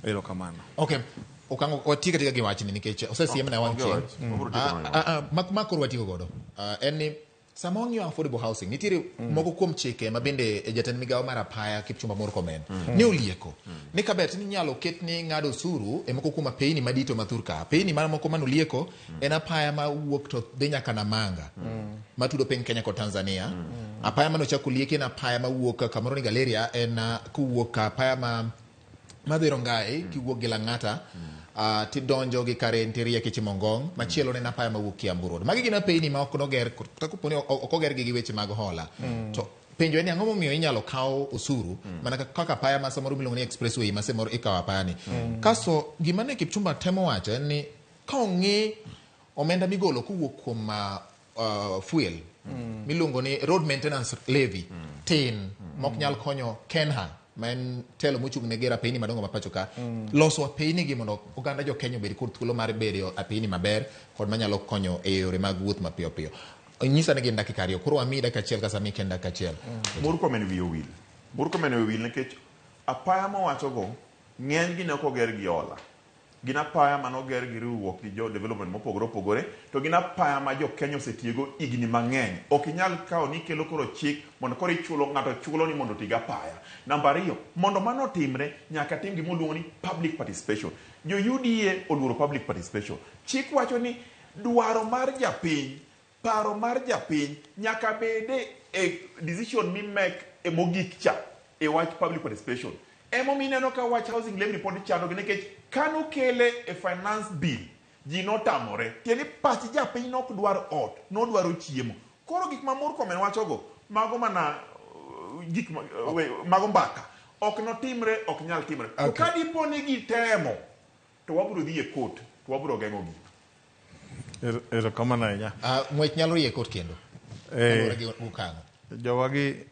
Erokamano. Okay. Okang' watiek atika gi wachni nikech osesiem na wang' Onge chieng'. wach. Wabiro tieko Ah, mana ah, ah, ma koro watieko godo. Ah, en ni sama wang'iyo affordable housing nitiere moko kuom chike ma bende jatend migawo mar apaya Kipchumba Murkomen ne olieko ni kaber to inyalo ket ni ng'ado osuru e moko kuom apeyni madito ma thur ka. Apeyni moko manolieko en apaya ma wuok to dhi nyaka Namanga matudo piny Kenya kod Tanzania. Apaya manochako olieki en apaya mawuok kamoro ni Galeria en kowuok apaya ma madhi Rongai kiwuok gi Lang'ata tidonjo gi Karen tiriye kichimo Ngong machielo ne en apaya mawuok Kiambu Road. Magi gin apeyni ma ok noger kata kopo ni ok ogergi gi weche mag hola. To penjo en ni ang'o momiyo inyalo kaw osuru mana kaka apaya ma samoro miluongo ni expressway ma samoro ikawo apaya ni. Kasto gima ne Kipchumba temo wacho en ni ka ong'i omenda migolo kowuok kuom fuel miluongo ni road maintenance levy tin mok nyal konyo KeNHA ma en telo mochung' ne gero apeyni madongo ma pacho ka loso apeyni gi mondo oganda jo Kenya obed kod thuolo mar bedo apeyni maber kod manyalo konyo e yore mag wuoth mapiyo piyo. Nyisa ni gin dakika 2 koro wamiyi dakika achiel kasto amiyi Ken dakika achiel. Murkomen wiye owil. Murkomen wiye owil nikech apaya mowachogo ng'enygi ne ok oger gi hola. Gin apaya mane oger gi riwruok gi jo development mopogore opogore to gin apaya ma jo Kenya osetiyogo higni mang'eny. Ok inyal kawo ni ikelo koro chik mondo koro ichulo ng'ato chulo ni mondo oti gi apaya. Namba 2, mondo mano otimre nyaka tim gima oluongo ni public participation. Jo UDA oluoro public participation. Chik wacho ni dwaro mar japiny, paro mar japiny nyaka bede e decision mi make e mogik cha e wach public participation. Emomiyo ineno ka wach housing levy pod chandogi nikech kanokele e finance bill ji notamore. Tiende ni pach japiny nok dwar ot, nodwaro chiemo. Koro gik ma Murkomen wachogo mago mana gik ma, mago mbaka. Ok notimre, ok nyal timre. To ka dipo ni gitemo to wabiro dhi e court to wabiro geng'o gi. Erokamano ahinya. Ng'wech nyalo rie e court kendo. Kaluwore gi okang'o. Jowagi